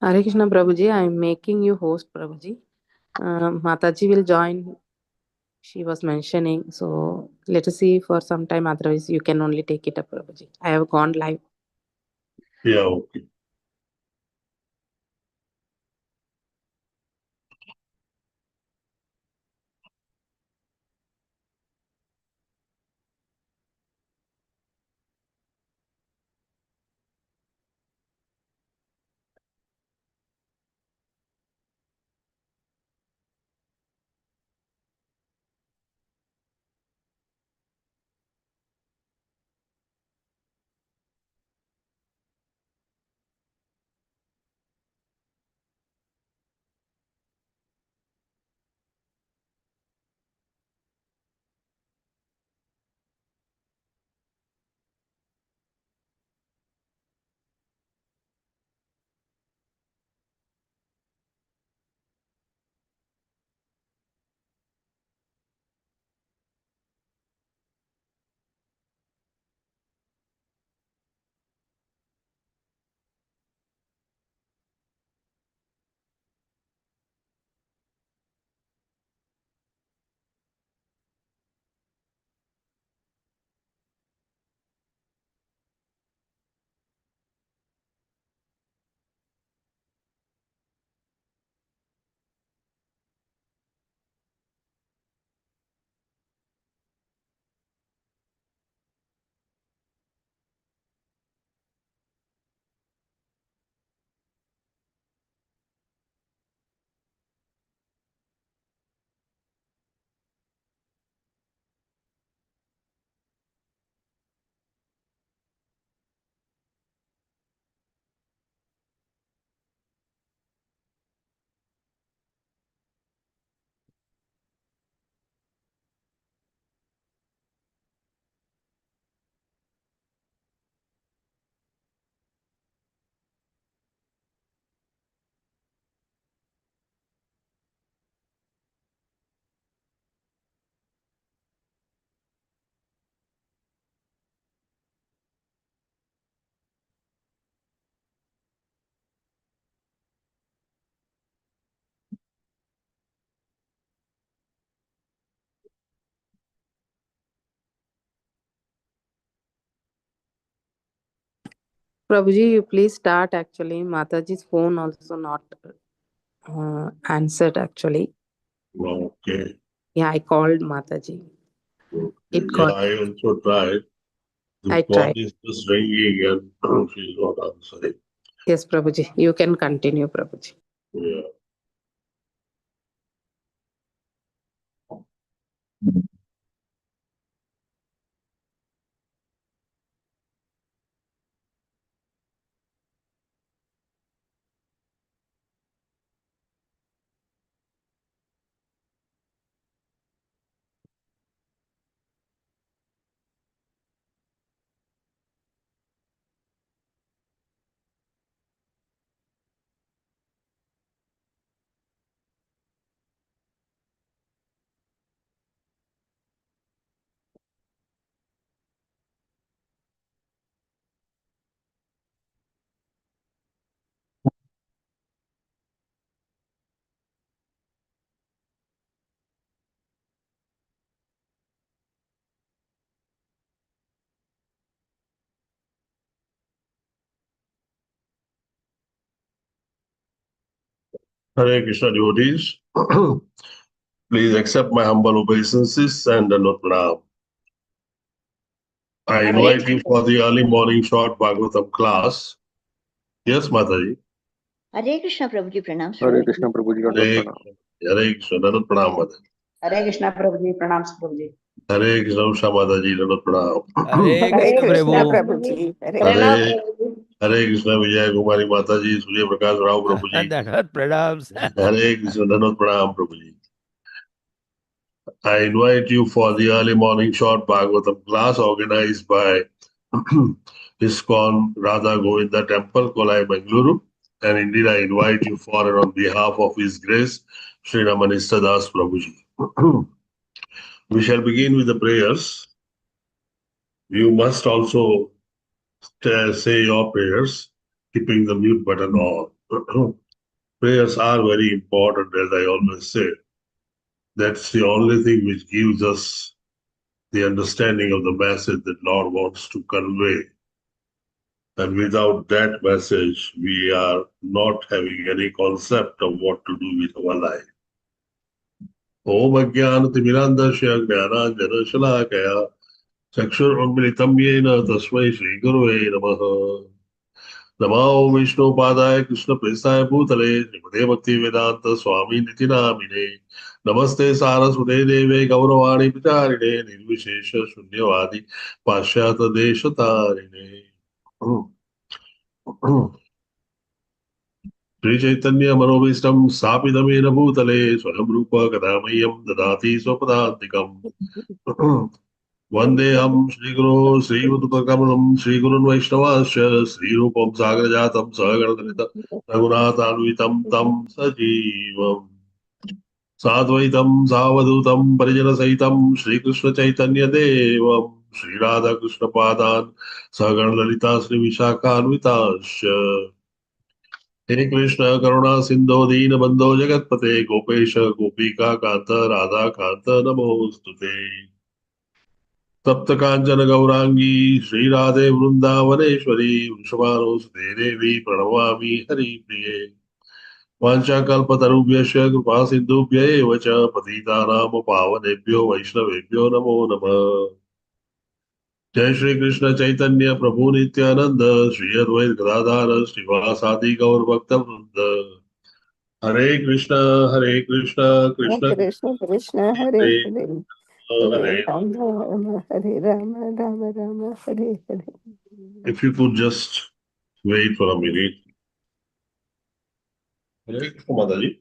Hare Krishna Prabhuji, I am making you host, Prabhuji. Mataji will join. She was mentioning. So let us see for some time. Otherwise, you can only take it up, Prabhuji. I have gone live. Yeah, okay. Prabhuji, you please start actually. Mataji's phone also not answered actually. Okay. Yeah, I called Mataji. Okay. It Yeah, got. I also tried. The I phone tried. is just ringing and she's not answering. Yes, Prabhuji. You can continue, Prabhuji. Yeah. Hare Krishna devotees, please accept my humble obeisances and Dandavat Pranam. I Hare invite you for the early morning short Bhagavatam class. Yes, Mataji. Hare Krishna Prabhuji, pranam. Hare Krishna Prabhuji, Dandavat Pranam. Hare Krishna, Dandavat Pranam, Mataji. Hare Krishna Prabhuji, pranam Prabhuji. Hare Krishna Usha Mataji, Dandavat Pranam. Hare Hare Krishna Krishna Prabhu. Prabhuji. Hare Hare Hare Krishna Vijay Kumari Mataji, Surya Prakash Rao Prabhuji. Dandavat Pranams. Hare Krishna, Dandavat Pranam Prabhuji. I invite you for the early morning short Bhagavatam class organized by ISKCON Radha Govinda Temple, Kolai, Bengaluru. And indeed, I invite you for and on behalf of His Grace, Sri Ramanista Das Prabhuji. We shall begin with the prayers. You must also say your prayers, keeping the mute button on. Prayers are very important, as I always say. That's the only thing which gives us the understanding of the message that Lord wants to convey. And without that message, we are not having any concept of what to do with our life. Om Ajnanatimirandhasya Jnananjanashalakaya Chakshurunmilitam Yena Tasmai Shri Gurave Namaha. Namo Vishnu Padaya Krishna Prestaya Bhutale Srimate Bhakti Vedanta Swami Niti Namine Namaste Saraswate Deve Gauravani Picharine Nirvishesha Shunyavadi Pashyata Deshatarine. Shri Chaitanya Manovistam Sapidamena Bhutale Swayam Rupa Kadamayam Dadati Swapadantikam. Vandeham Shri Guru Shri Udupakamalam Shri Gurun Vaishnavasya Shri Rupam Sagrajatam Sahaganalita Raghunathanvitam Tam Sajivam Sadvaitam Savadutam Parijana Sahitam Shri Krishna Chaitanya Devam Shri Radha Krishna Padan Sahaganalita Shri Vishakhanvitasya. Hey Krishna Karuna Sindho Deena Bandho Jagatpate Gopesha Gopika Kanta Radha Kanta Namostute. Tapta Kanchana Gaurangi Shri Radhe Vrindavaneshwari Vrishabhanusute Devi Pranamami Hari Priye. Vancha Kalpatarubhyascha Krupa Sindhubhya Eva Cha Patitanam Pavanebhyo Vaishnavebhyo Namo Namah. Jai Shri Krishna Chaitanya Prabhu Nityananda Shri Advait Gadadhara Srivasadi Gaur Bhakta Vrinda. Hare Krishna Hare Krishna Krishna Krishna Krishna Hare Hare Hare Hare. Hare Rama Hare Rama Rama Rama Hare Hare. If you could just wait for a minute. Hare Krishna Mataji.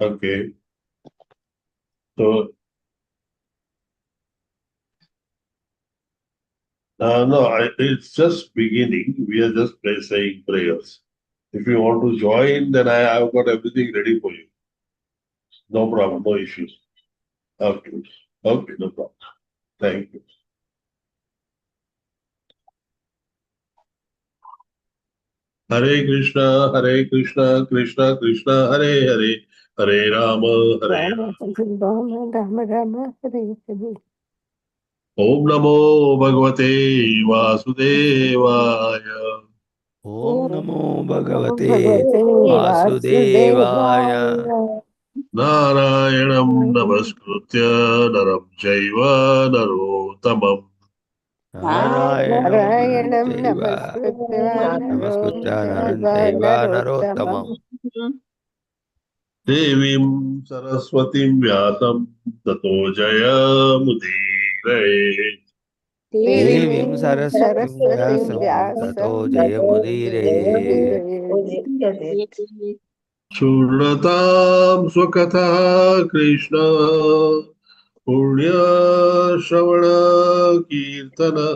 Okay. So, no, it's just beginning. We are just saying prayers. If you want to join, then I have got everything ready for you. No problem, no issues. Okay, okay, no problem. Thank you. Hare Krishna, Hare Krishna, Krishna Krishna, Hare Hare, Hare Rama, Hare Rama Rama Rama Rama Hare Hare. Om Namo Bhagavate Vasudevaya. Om Om Namo Namo Bhagavate Bhagavate Vasudevaya. Vasudevaya. Narayanam Namaskritya Naram Jaiva Narottamam. Narayanam Narayanam Jaiva Namaskritya Namaskritya Naram Naram Jaiva Jaiva Narottamam. Narottamam. Devim Saraswatim Vyasam Tato Jayamudirayet. Devim Devim Saraswatim Saraswatim Vyasam Tato Vyasam Jayamudirayet. Shurnatam Swakatha Krishna Punya Shravana Kirtana.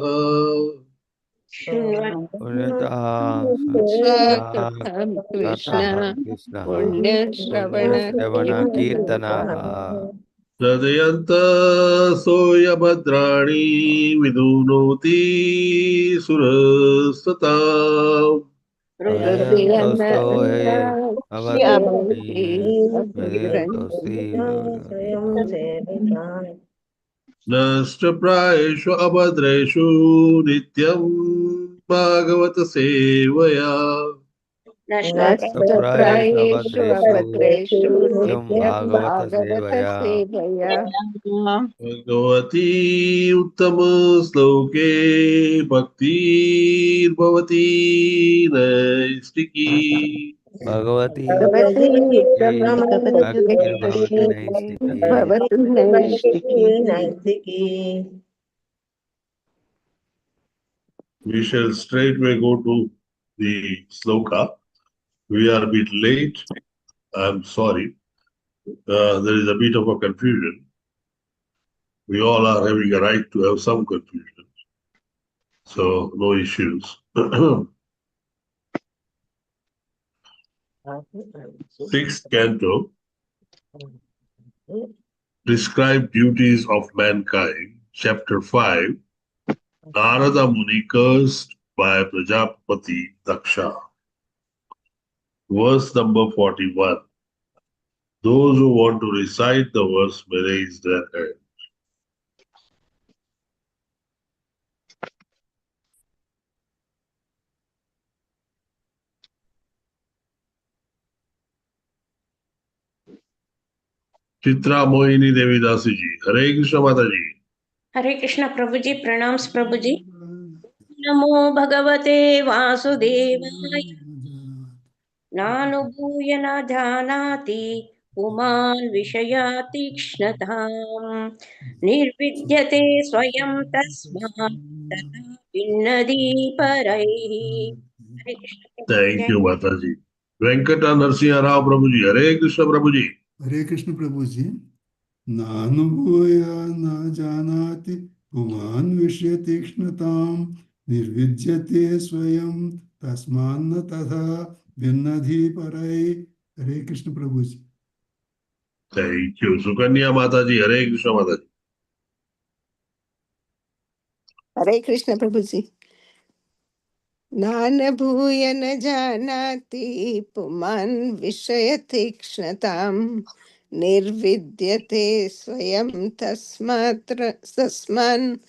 Punyataha Swakatham Krishna Krishna Punya Shravana Shravana Kirtana. Kirtanaha. Hridayanta Soya Bhadrani Vidunoti Surasatam. Hridayantostohe Avadhrani Videntosti Nashta Prayeshu Abhadreshu Nityam Bhagavata Sevaya. Nashtaprayeshu abhadreshu Nityam nityam Bhagavata bhagavata Sevaya. sevaya. Bhagavati Uttama Sloke Bhaktir Bhavati Naistiki. Bhagavati Bhagavati uttama Bhaktir Bhavati sloke Naistiki. bhavati naistiki. We shall straightway go to the sloka. We are a bit late. I'm sorry. There is a bit of a confusion. We all are having a right to have some confusion. So, no issues. Sixth canto, Prescribed Duties of Mankind, Chapter 5, Narada Muni cursed by Prajapati Daksha. Verse number 41. Those who want to recite the verse may raise their hand. Chitra Mohini Devi Dasi ji. Hare Krishna Mataji. Hare Krishna Prabhuji, pranams Prabhuji. Namo Bhagavate Vasudevaya. Nanubhuya na janati puman vishaya tikshnatam nirvidyate swayam tasmat tata vinnadi paraihi. Hare Krishna Prabhuji. Thank you, Mataji. Venkata Narasimha Rao Prabhuji. Hare Krishna Prabhuji. Hare Krishna Prabhuji. Nanubhuya na janati puman vishaya tikshnatam nirvidyate swayam tasman tatha vinnadhi parai. Hare Krishna Prabhuji. Thank you. Sukanya Mataji. Hare Krishna Mataji. Hare Krishna Prabhuji. Nanabhuya na janati puman vishaya tikshnatam nirvidyate swayam tasman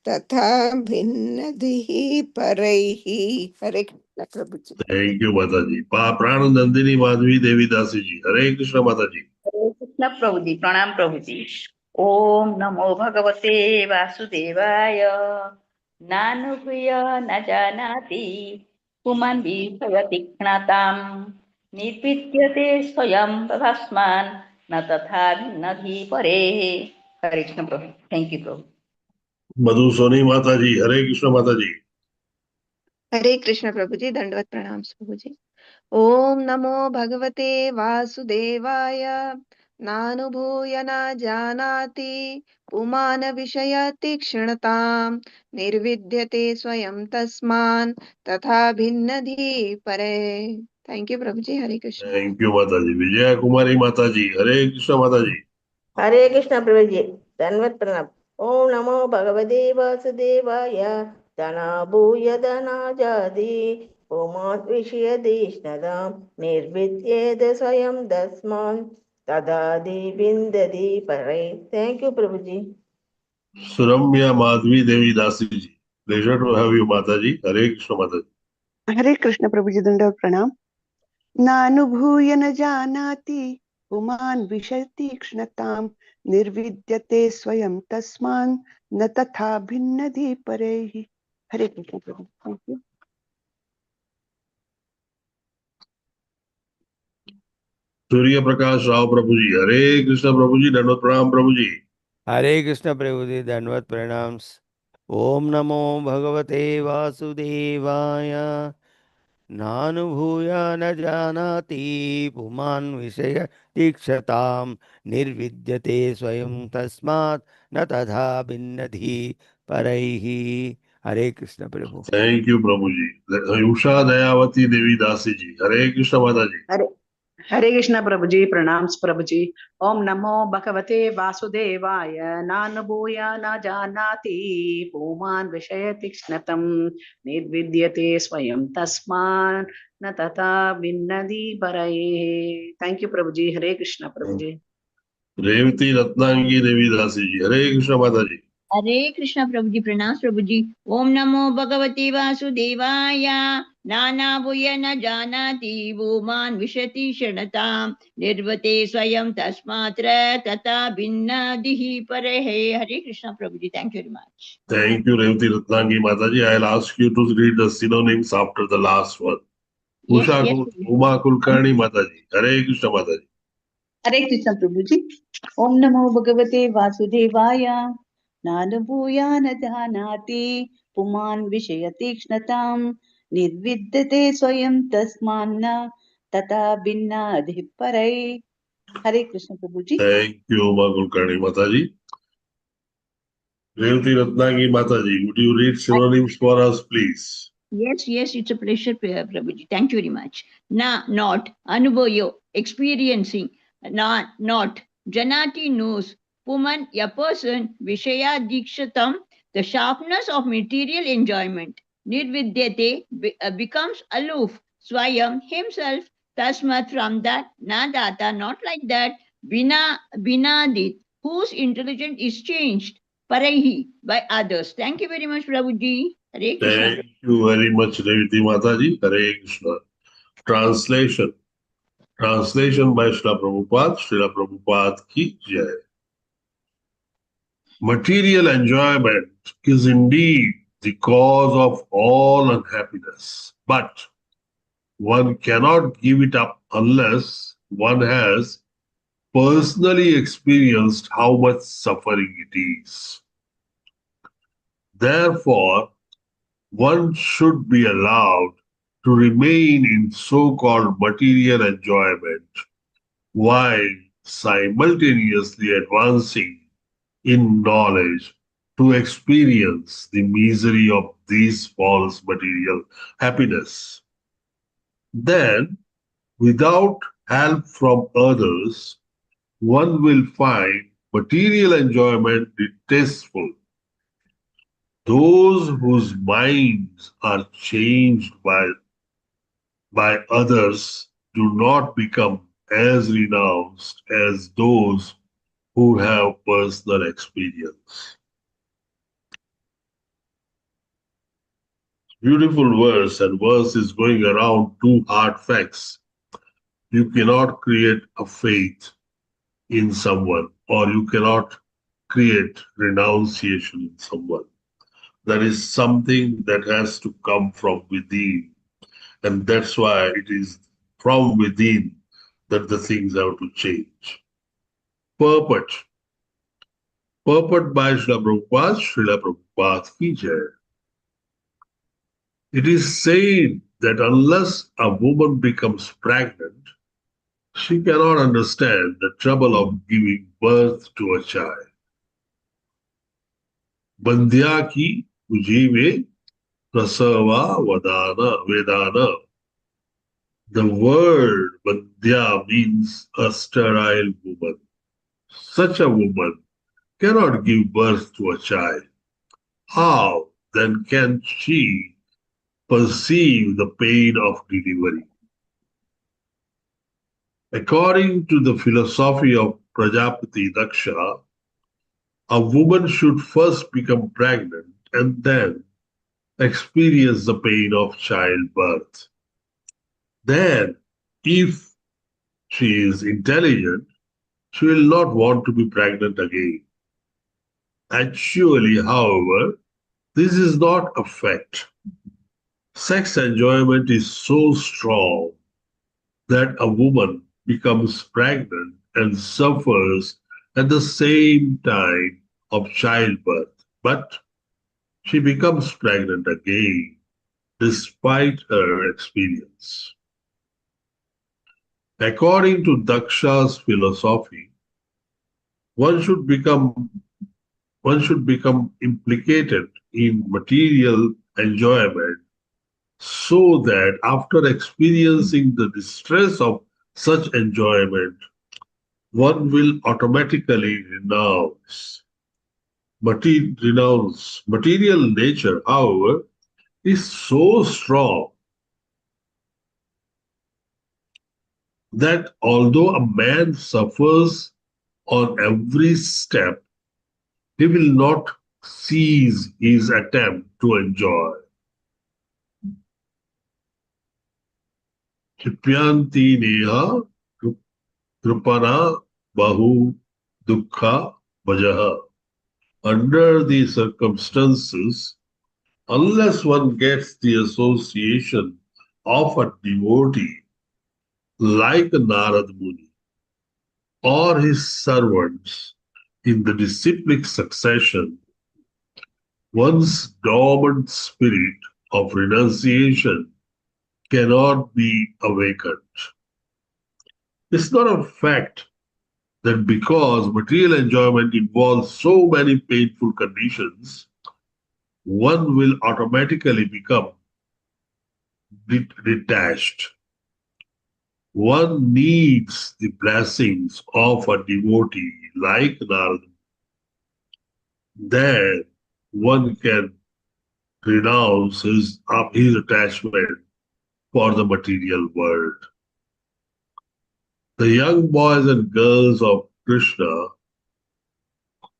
tatha bhinnadihi paraihi. Hare Krishna Prabhuji. Thank you, Mataji. Prana Nandini Madhvi Devi Dasi ji. Hare Krishna Mataji. Hare Krishna Prabhuji. Pranam Prabhuji. Om Namo Bhagavate Vasudevaya. Nanubhuya na janati puman vishaya tikshnatam nirvidyate swayam tasman na tatha vinnadhi pare. Hare Krishna Prabhu. Thank you, Prabhu. Madhu Soni Mataji. Hare Krishna Mataji. Hare Krishna Prabhuji. Dandavat pranams Prabhuji. Om Namo Bhagavate Vasudevaya. Nanubhuya na janati puman vishaya tikshnatam nirvidyate swayam tasman tatha bhinnadhi pare. Thank you, Prabhuji. Hare Krishna. Thank you, Mataji. Vijaya Kumari Mataji. Hare Krishna Mataji. Hare Krishna Prabhuji. Dandavat pranam. Om Namo Bhagavate Vasudevaya. Dhanabhuya dhanajadi puman vishaya tikshnatam nirvidyate swayam tasman tadadi bindadi parai. Thank you, Prabhuji. Suramya Madhvi Devi Dasi ji. Pleasure to have you, Mataji. Hare Krishna Mataji. Hare Krishna Prabhuji, Dandavat pranam. Nanubhuya na janati puman vishaya tikshnatam nirvidyate swayam tasman na tatha bhinnadi parehi. Hare Krishna Prabhu. Thank you. Surya Prakash Rao Prabhuji. Hare Krishna Prabhuji. Dandavat pranam Prabhuji. Hare Krishna Prabhuji. Dandavat pranams. Om Namo Bhagavate Vasudevaya. Nanubhuya na janati puman vishaya tikshatam nirvidyate swayam tasmat na tatha bhinnadhi paraihi. Hare Krishna Prabhu. Thank you, Prabhuji. Usha Dayavati Devi Dasi ji. Hare Krishna Mataji. Hare Krishna Prabhuji, pranams Prabhuji. Om Namo Bhagavate Vasudevaya. Nanubhuya na janati puman vishaya tikshnatam nirvidyate swayam tasman na tatha bhinnadi paraye. Thank you, Prabhuji. Hare Krishna Prabhuji. Revati Ratnangi Devi Dasi ji. Hare Krishna Mataji. Hare Krishna Prabhuji, pranams Prabhuji. Om Namo Bhagavate Vasudevaya. Nanabhuya na janati bhuman vishati shanatam nirvate swayam tasmatra tata bhinnadihi parehe. Hare Krishna Prabhuji, thank you very much. Thank you, Revati Ratnangi Mataji. I'll ask you to read the synonyms after the last one. Yes, Usha yes. Uma Kulkarni Mataji. Hare Krishna Mataji. Hare Krishna Prabhuji. Om Namo Bhagavate Vasudevaya. Nanubhuya na janati puman vishaya tikshnatam nirvidyate swayam tasmanna tata bhinnadhi parai. Hare Krishna Prabhuji. Thank you, Uma Kulkarni Mataji. Revati Ratnangi Mataji, would you read synonyms for us, please? Yes, yes, it's a pleasure, Prabhuji. Thank you very much. Na, not, anubhayo, experiencing, not, not, janati knows, Puman, a person, Vishaya Dikshatam, the sharpness of material enjoyment, Nirvidyate, becomes aloof, Swayam, himself, Tasmat, from that, Nadata, not like that, Bina, Binadit, whose intelligence is changed, Paraihi, by others. Thank you very much, Prabhuji. Hare Krishna. Thank you very much, Revati Mataji. Hare Krishna. Translation. Translation by Srila Prabhupada. Srila Prabhupada ki jai. Material enjoyment is indeed the cause of all unhappiness, but one cannot give it up unless one has personally experienced how much suffering it is. Therefore, one should be allowed to remain in so-called material enjoyment while simultaneously advancing in knowledge to experience the misery of this false material happiness. Then, without help from others, one will find material enjoyment distasteful. Those whose minds are changed by others do not become as renounced as those who have personal experience. Beautiful verse, and verse is going around two hard facts. You cannot create a faith in someone, or you cannot create renunciation in someone. That is something that has to come from within. And that's why it is from within that the things have to change. Purport. Purport by Srila Prabhupada, Srila Prabhupada ki jai. It is said that unless a woman becomes pregnant, she cannot understand the trouble of giving birth to a child. Bandhya ki ujive prasava vadana vedana. The word bandhya means a sterile woman. Such a woman cannot give birth to a child. How then can she perceive the pain of delivery? According to the philosophy of Prajapati Daksha, a woman should first become pregnant and then experience the pain of childbirth. Then, if she is intelligent, she will not want to be pregnant again. Actually, however, this is not a fact. Sex enjoyment is so strong that a woman becomes pregnant and suffers at the same time of childbirth, but she becomes pregnant again despite her experience. According to Daksha's philosophy, one should become implicated in material enjoyment so that after experiencing the distress of such enjoyment, one will automatically renounce. Material nature, however, is so strong that although a man suffers on every step, he will not cease his attempt to enjoy. Kipyanti neha krupana bahu dukkha bhajaha. Under these circumstances, unless one gets the association of a devotee like Narad Muni or his servants in the disciplic succession, one's dormant spirit of renunciation cannot be awakened. It's not a fact that because material enjoyment involves so many painful conditions, one will automatically become detached. One needs the blessings of a devotee like Narad Then one can renounce his attachment for the material world. The young boys and girls of Krishna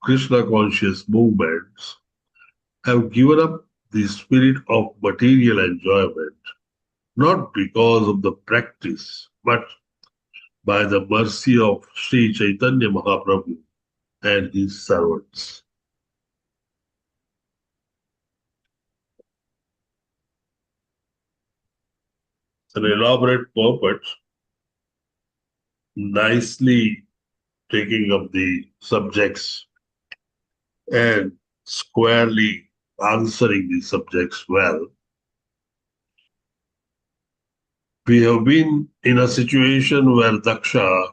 conscious movements, have given up the spirit of material enjoyment, not because of the practice, but by the mercy of Sri Chaitanya Mahaprabhu and his servants. An elaborate purport, nicely taking up the subjects and squarely answering the subjects well. We have been in a situation where Daksha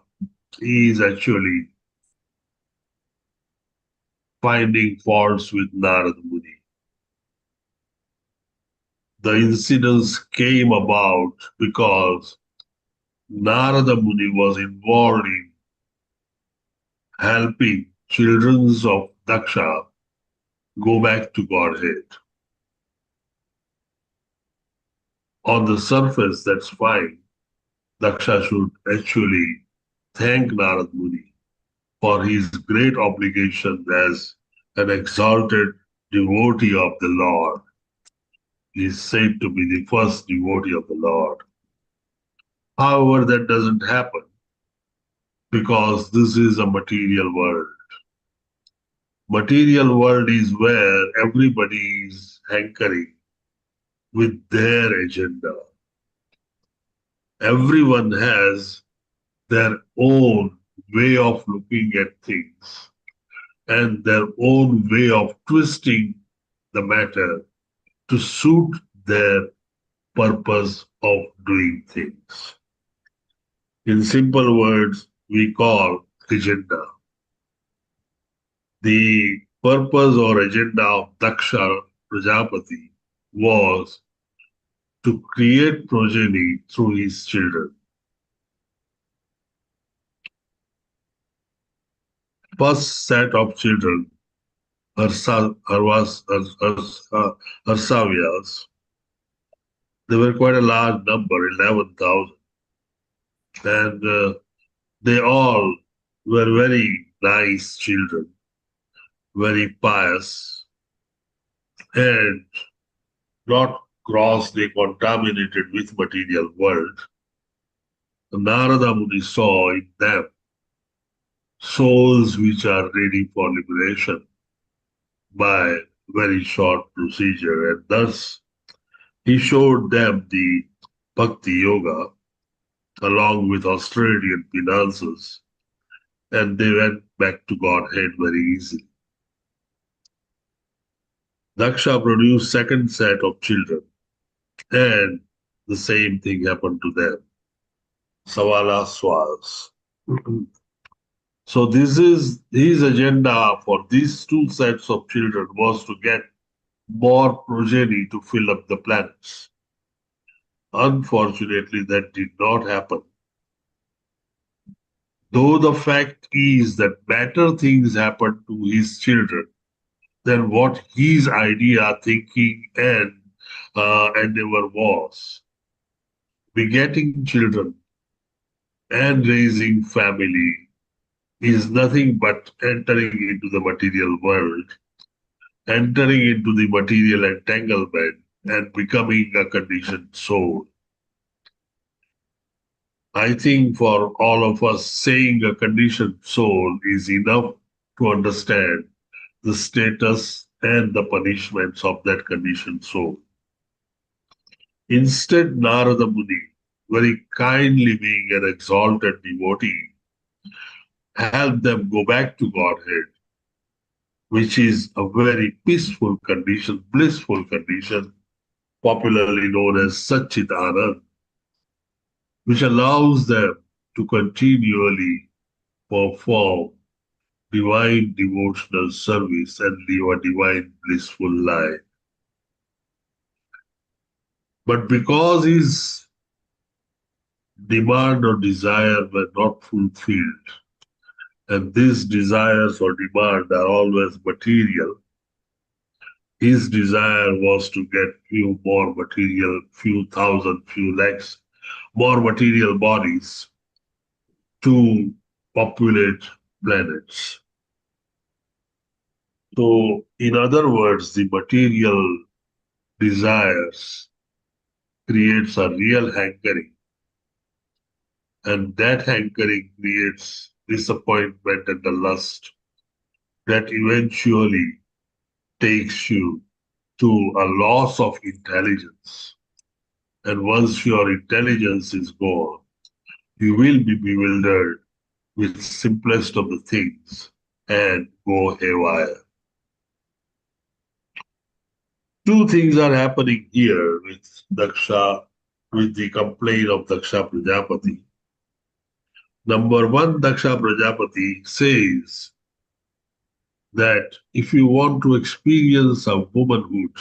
is actually finding faults with Narad Muni. The incidents came about because Narada Muni was involved in helping children of Daksha go back to Godhead. On the surface, that's fine. Daksha should actually thank Narad Muni for his great obligation as an exalted devotee of the Lord. He is said to be the first devotee of the Lord. However, that doesn't happen because this is a material world. Material world is where everybody is hankering with their agenda. Everyone has their own way of looking at things and their own way of twisting the matter to suit their purpose of doing things. In simple words, we call agenda. The purpose or agenda of Daksha Prajapati was to create progeny through his children. First set of children, Harsavyas, they were quite a large number, 11,000. And they all were very nice children, very pious, and not grossly contaminated with material world. Narada Muni saw in them souls which are ready for liberation by very short procedure, and thus he showed them the Bhakti Yoga along with austerity and penances, and they went back to Godhead very easily. Daksha produced second set of children, and the same thing happened to them. Savala Swas. So this is his agenda for these two sets of children was to get more progeny to fill up the planets. Unfortunately, that did not happen. Though the fact is that better things happened to his children than what his idea, thinking, and endeavor was. Begetting children and raising family is nothing but entering into the material world, entering into the material entanglement, and becoming a conditioned soul. I think for all of us, saying a conditioned soul is enough to understand the status and the punishments of that conditioned soul. Instead, Narada Muni, very kindly being an exalted devotee, helped them go back to Godhead, which is a very peaceful condition, blissful condition, popularly known as Satchit Anand, which allows them to continually perform divine devotional service and live a divine blissful life. But because his demand or desire were not fulfilled, And these desires or demand are always material. His desire was to get few more material, few thousand, few lakhs, more material bodies to populate planets. So, in other words, the material desires creates a real hankering, and that hankering creates disappointment and the lust that eventually takes you to a loss of intelligence. And once your intelligence is gone, you will be bewildered with simplest of the things and go haywire. Two things are happening here with Daksha, with the complaint of Daksha Prajapati. Number one, Daksha Prajapati says that if you want to experience a womanhood,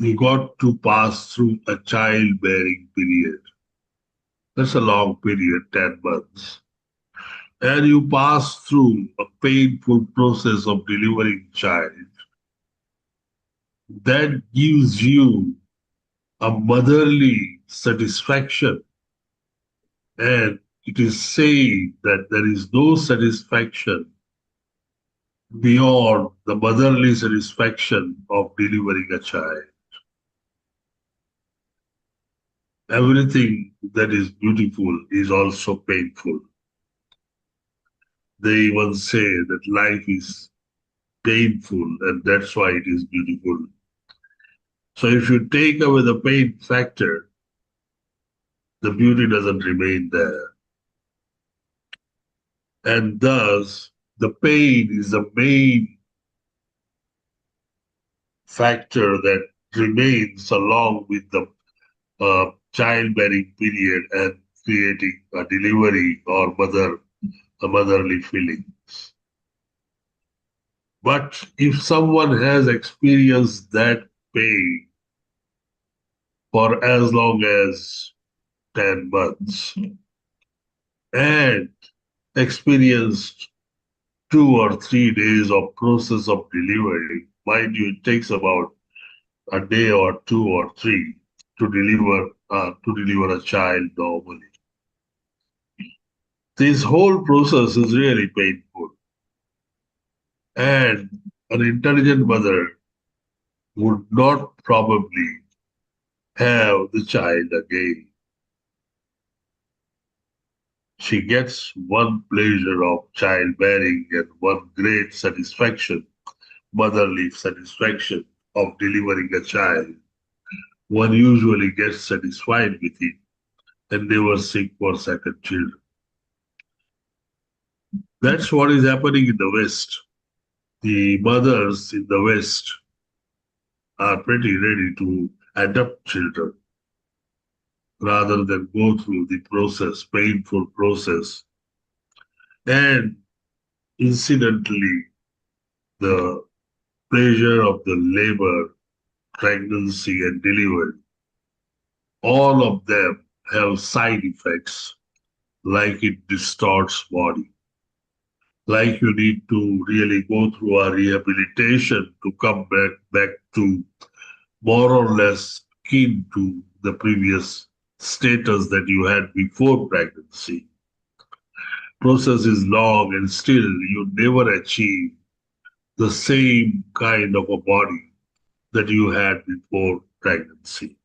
you got to pass through a childbearing period. That's a long period, 10 months. And you pass through a painful process of delivering child. That gives you a motherly satisfaction. And it is saying that there is no satisfaction beyond the motherly satisfaction of delivering a child. Everything that is beautiful is also painful. They even say that life is painful and that's why it is beautiful. So if you take away the pain factor, the beauty doesn't remain there. And thus, the pain is the main factor that remains along with the childbearing period and creating a delivery or a motherly feelings. But if someone has experienced that pain for as long as 10 months and experienced 2 or 3 days of process of delivery, mind you, it takes about a day or 2 or 3 to deliver a child normally. This whole process is really painful. And an intelligent mother would not probably have the child again. She gets one pleasure of childbearing and one great satisfaction, motherly satisfaction of delivering a child. One usually gets satisfied with it and never seek for second children. That's what is happening in the West. The mothers in the West are pretty ready to adopt children rather than go through the process, painful process. And incidentally, the pleasure of the labor, pregnancy and delivery, all of them have side effects, like it distorts body, like you need to really go through a rehabilitation to come back to more or less keen to the previous status that you had before pregnancy. Process is long and still you never achieve the same kind of a body that you had before pregnancy.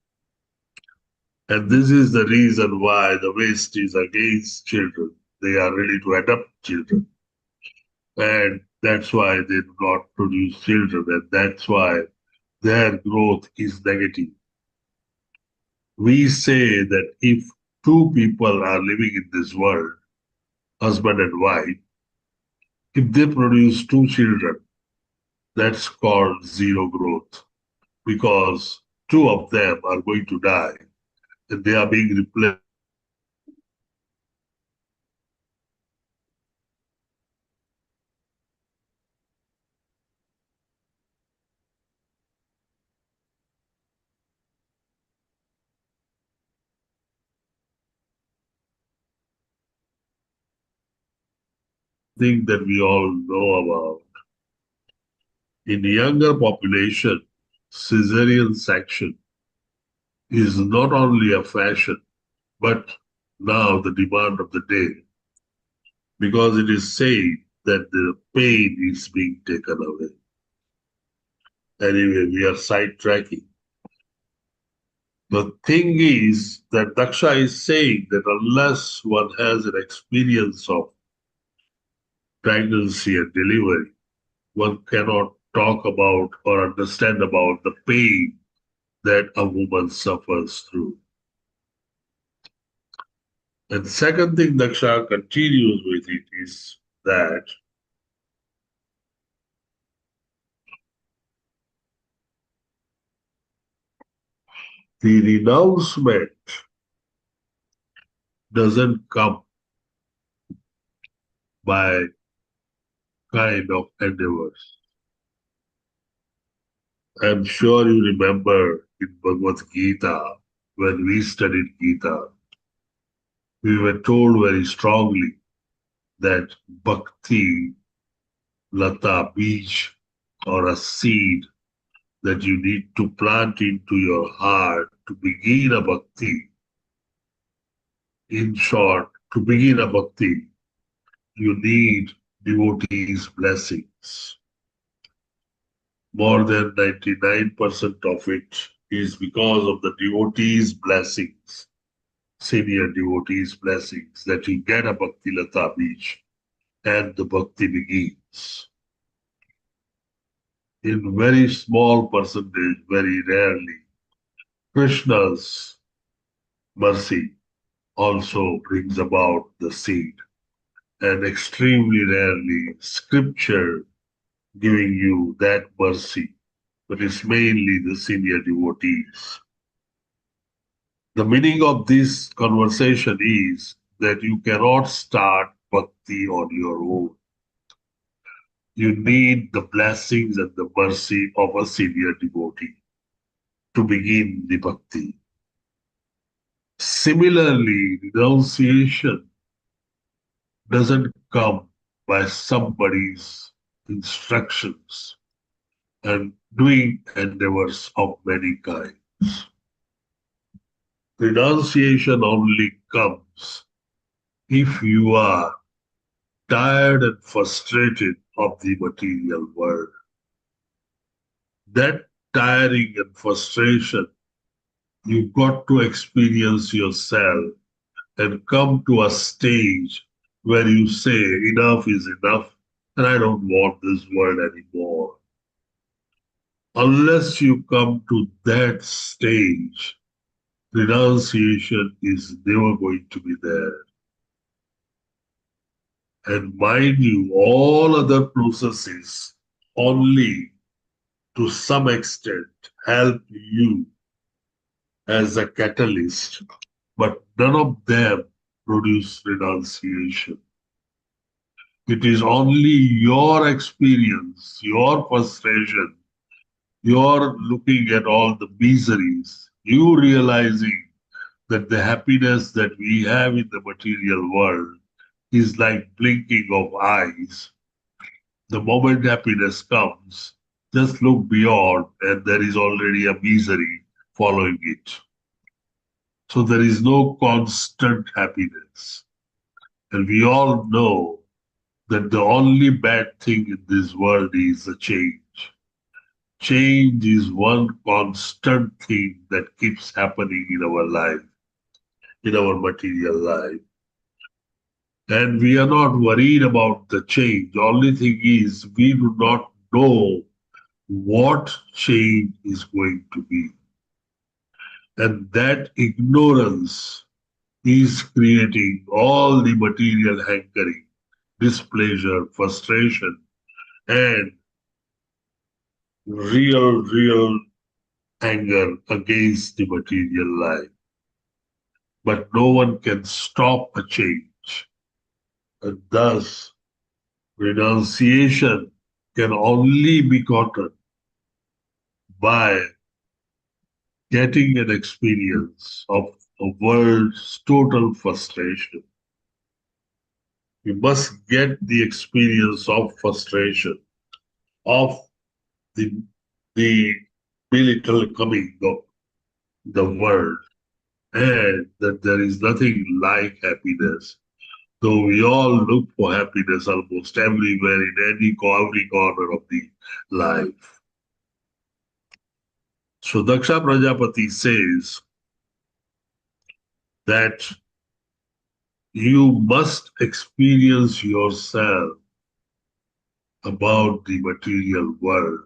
And this is the reason why the West is against children. They are ready to adopt children. And that's why they do not produce children. And that's why their growth is negative. We say that if two people are living in this world, husband and wife, if they produce two children, that's called zero growth, because two of them are going to die and they are being replaced. thing that we all know about. In the younger population, caesarean section is not only a fashion, but now the demand of the day, because it is said that the pain is being taken away. Anyway, we are sidetracking. The thing is that Daksha is saying that unless one has an experience of pregnancy and delivery, one cannot talk about or understand about the pain that a woman suffers through. And second thing Daksha continues with it is that the renouncement doesn't come by kind of endeavors. I'm sure you remember in Bhagavad Gita, when we studied Gita, we were told very strongly that bhakti, lata, bij, or a seed that you need to plant into your heart to begin a bhakti. In short, to begin a bhakti, you need devotees' blessings. More than 99% of it is because of the devotees' blessings, senior devotees' blessings, that you get a bhakti lata bij and the bhakti begins. In very small percentage, very rarely, Krishna's mercy also brings about the seed. And extremely rarely, scripture giving you that mercy, but it's mainly the senior devotees. The meaning of this conversation is that you cannot start bhakti on your own. You need the blessings and the mercy of a senior devotee to begin the bhakti. Similarly, renunciation doesn't come by somebody's instructions and doing endeavors of many kinds. Renunciation only comes if you are tired and frustrated of the material world. That tiring and frustration, you've got to experience yourself and come to a stage where you say enough is enough and I don't want this world anymore. Unless you come to that stage, renunciation is never going to be there. And mind you, all other processes only to some extent help you as a catalyst, but none of them produce renunciation. It is only your experience, your frustration, your looking at all the miseries, you realizing that the happiness that we have in the material world is like blinking of eyes. The moment happiness comes, just look beyond and there is already a misery following it. So there is no constant happiness. And we all know that the only bad thing in this world is a change. Change is one constant thing that keeps happening in our life, in our material life. And we are not worried about the change. The only thing is we do not know what change is going to be. And that ignorance is creating all the material hankering, displeasure, frustration, and real anger against the material life. But no one can stop a change. And thus, renunciation can only be gotten by getting an experience of a world's total frustration. You must get the experience of frustration, of the belittle coming of the world, and that there is nothing like happiness. Though we all look for happiness almost everywhere in every corner of the life. So Daksha Prajapati says that you must experience yourself about the material world,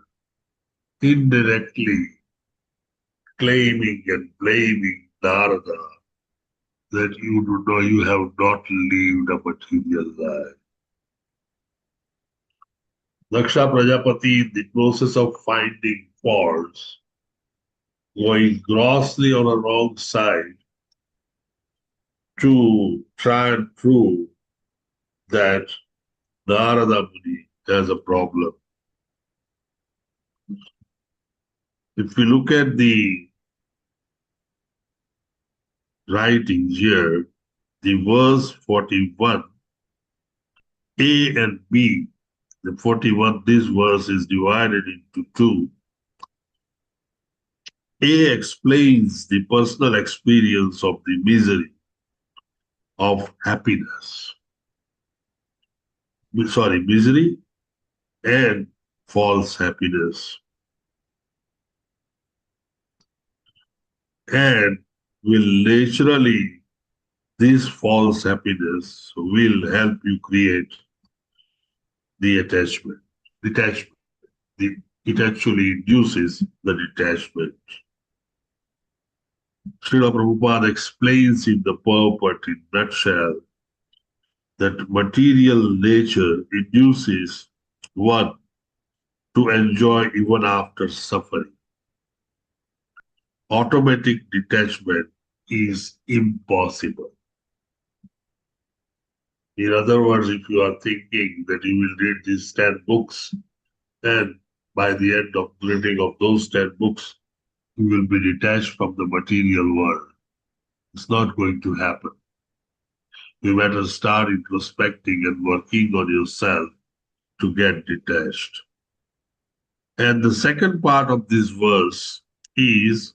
indirectly claiming and blaming Narada that you do know you have not lived a material life. Daksha Prajapati, in the process of finding faults, going grossly on a wrong side to try and prove that Narada Muni has a problem. If we look at the writings here, the verse 41, A and B, the 41, this verse is divided into two. A explains the personal experience of the misery of happiness. Sorry, misery and false happiness. And will naturally, this false happiness will help you create the attachment, detachment. It actually induces the detachment. Srila Prabhupada explains in the purport in nutshell that material nature induces one to enjoy even after suffering. Automatic detachment is impossible. In other words, if you are thinking that you will read these 10 books and by the end of reading of those 10 books, you will be detached from the material world. It's not going to happen. You better start introspecting and working on yourself to get detached. And the second part of this verse is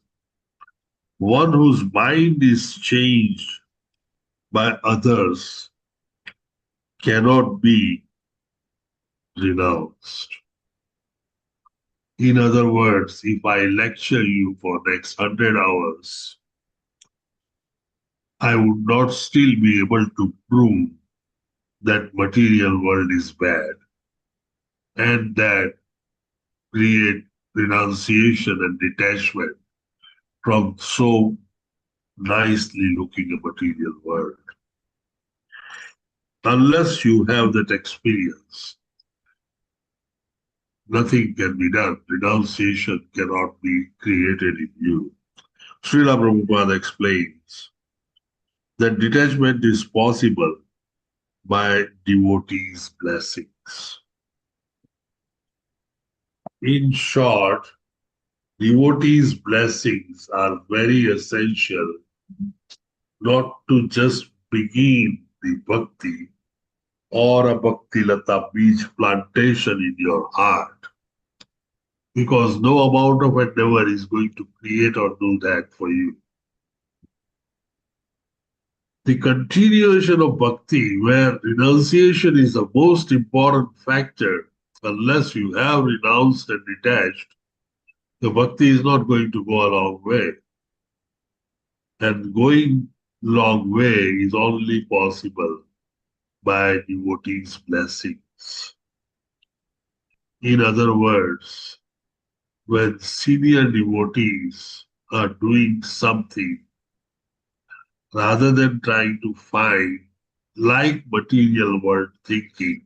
one whose mind is changed by others cannot be renounced. In other words, if I lecture you for next 100 hours, I would not still be able to prove that material world is bad and that create renunciation and detachment from so nicely looking a material world. Unless you have that experience, nothing can be done. Renunciation cannot be created in you. Srila Prabhupada explains that detachment is possible by devotees' blessings. In short, devotees' blessings are very essential, not to just begin the bhakti or a bhakti lata beach plantation in your heart, because no amount of endeavor is going to create or do that for you. The continuation of bhakti, where renunciation is the most important factor, unless you have renounced and detached, the bhakti is not going to go a long way. And going long way is only possible by devotees' blessings. In other words, when senior devotees are doing something, rather than trying to find, like material world thinking,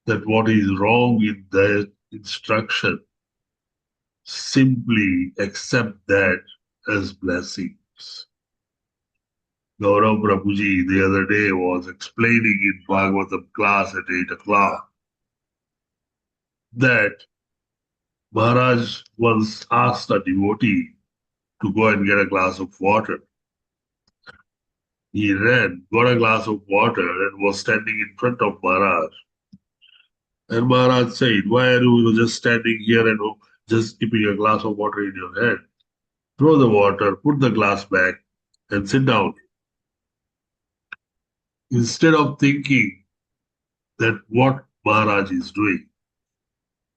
that what is wrong in their instruction, simply accept that as blessings. Gaurav Prabhuji the other day was explaining in Bhagavatam class at 8 o'clock that Maharaj once asked a devotee to go and get a glass of water. He ran, got a glass of water, and was standing in front of Maharaj. And Maharaj said, "Why are you just standing here and just keeping a glass of water in your hand? Throw the water, put the glass back, and sit down." Instead of thinking that what Maharaj is doing,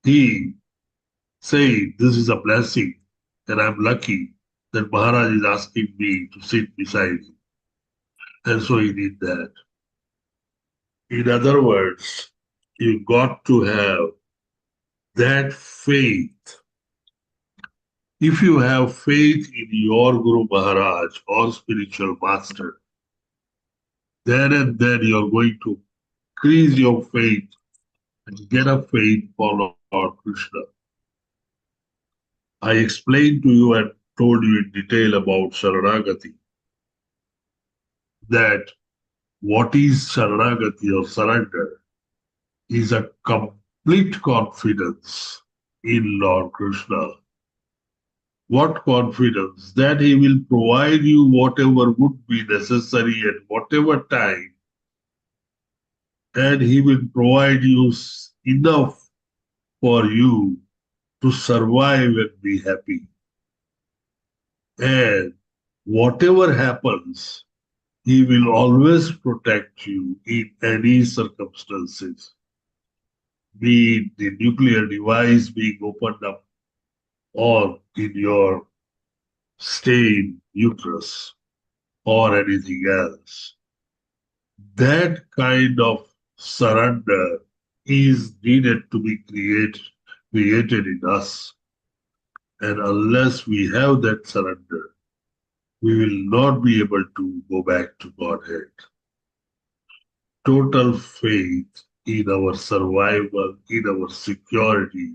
he said, "This is a blessing, and I'm lucky that Maharaj is asking me to sit beside him." And so he did that. In other words, you got to have that faith. If you have faith in your Guru Maharaj or spiritual master, then and then you're going to increase your faith and get a faith for Lord Krishna. I explained to you and told you in detail about Sharanagati, that what is Sharanagati or surrender is a complete confidence in Lord Krishna. What confidence? That he will provide you whatever would be necessary at whatever time, and he will provide you enough for you to survive and be happy. And whatever happens, he will always protect you in any circumstances. Be it the nuclear device being opened up or in your stay in uterus or anything else. That kind of surrender is needed to be created in us. And unless we have that surrender, we will not be able to go back to Godhead. Total faith in our survival, in our security,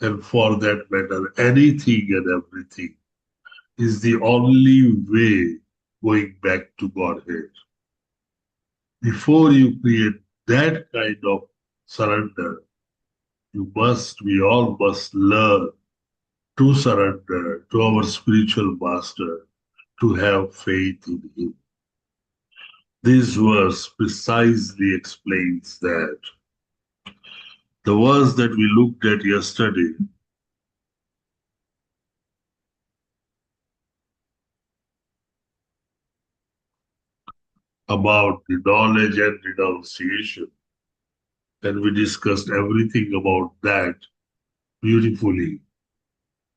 and for that matter, anything and everything is the only way going back to Godhead. Before you create that kind of surrender, we all must learn to surrender to our spiritual master, to have faith in him. This verse precisely explains that. The verse that we looked at yesterday about the knowledge and renunciation, and we discussed everything about that beautifully,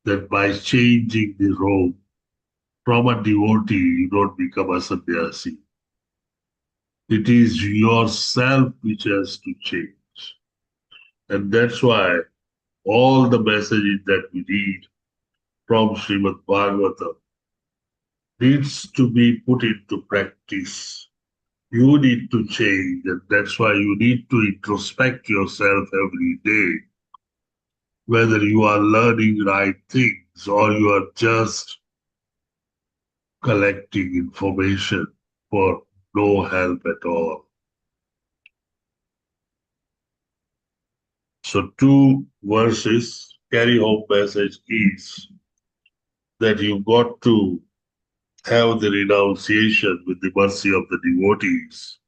that by changing the robe from a devotee, you don't become a sannyasi. It is yourself which has to change. And that's why all the messages that we read from Srimad Bhagavatam needs to be put into practice. You need to change, and that's why you need to introspect yourself every day, whether you are learning right things or you are just collecting information for no help at all. So 2 verses, carry home message is that you got to have the renunciation with the mercy of the devotees,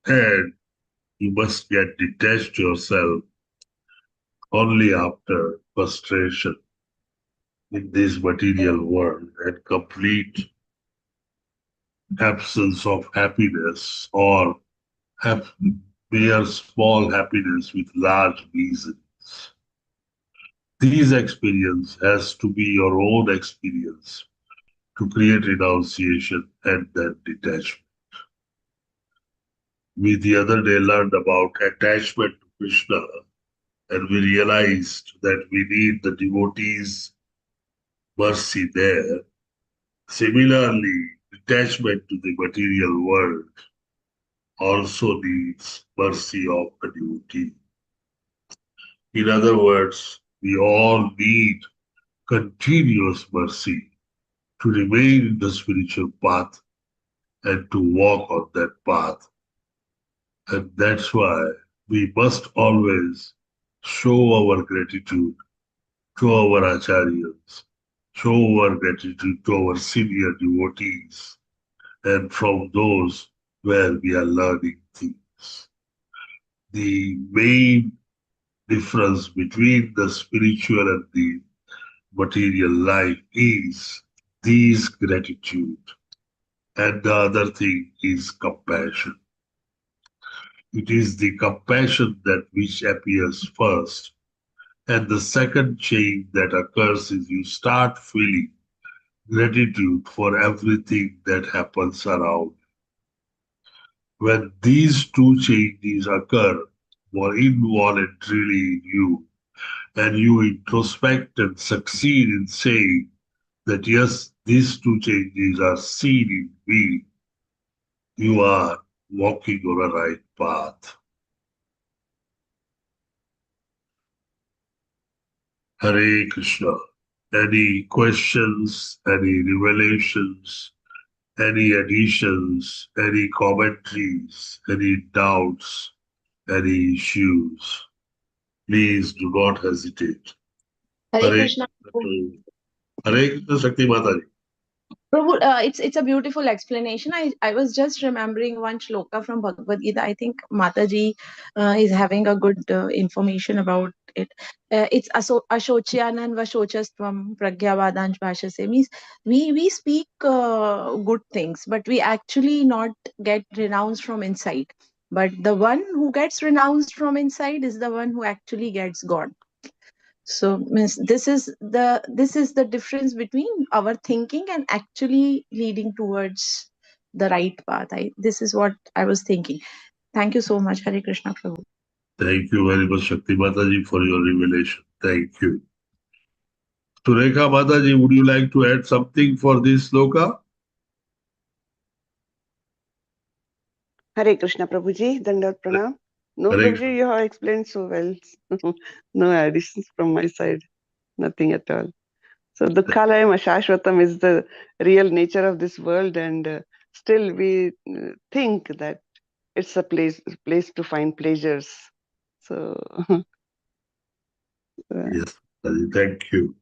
and you must get detached yourself only after frustration in this material world and complete absence of happiness or have mere small happiness with large reasons. These experience has to be your own experience to create renunciation and then detachment. We the other day learned about attachment to Krishna, and we realized that we need the devotees' mercy there. Similarly, detachment to the material world also needs mercy of a devotee. In other words, we all need continuous mercy to remain in the spiritual path and to walk on that path. And that's why we must always show our gratitude to our acharyas, show our gratitude to our senior devotees, and from those where we are learning things. The main difference between the spiritual and the material life is this gratitude, and the other thing is compassion. It is the compassion that which appears first, and the second change that occurs is you start feeling gratitude for everything that happens around. When these two changes occur more involuntarily in you, and you introspect and succeed in saying that yes, these two changes are seen in me, you are walking on a right path. Hare Krishna. Any questions, any revelations, any additions, any commentaries, any doubts, any issues, please do not hesitate. Hare Krishna. Hare Krishna Shakti Mataji. Prabhu, it's a beautiful explanation. I was just remembering one shloka from Bhagavad Gita. I think Mataji is having a good information about it. It's Ashocyanand Vashochastvam Pragyavadanch Bhashase. Means we speak good things, but we actually not get renounced from inside. But the one who gets renounced from inside is the one who actually gets God. So means this is the difference between our thinking and actually leading towards the right path. This is what I was thinking. Thank you so much, Hare Krishna Prabhu. Thank you very much, Shakti Mataji, for your revelation. Thank you. Surekha Mataji, would you like to add something for this sloka? Hare Krishna Prabhuji, Dandavat Pranam. No, Hare Prabhuji, you have explained so well. No additions from my side, nothing at all. So Dukkhalayam Ashashvatam is the real nature of this world, and still we think that it's a place to find pleasures. So yes, thank you.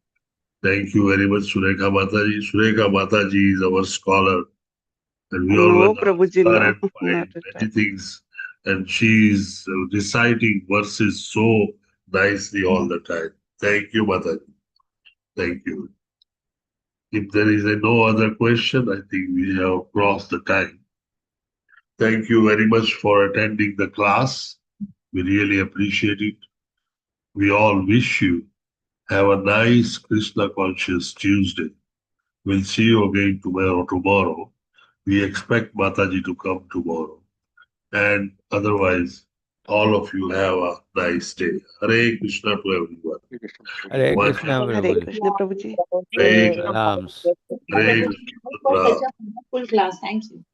Thank you very much, Surekha Mataji. Surekha Mataji is our scholar, and we no, always Prabhuji, no, and find many things. And she is reciting verses so nicely all the time. Thank you, Mataji. Thank you. If there is no other question, I think we have crossed the time. Thank you very much for attending the class. We really appreciate it. We all wish you have a nice Krishna Conscious Tuesday. We'll see you again tomorrow. We expect Mataji to come tomorrow. And otherwise, all of you have a nice day. Hare Krishna to everyone. Hare Krishna, Hare Krishna, Prabhuji. Hare Krishna. Hare Krishna. Such a wonderful class. Thank you.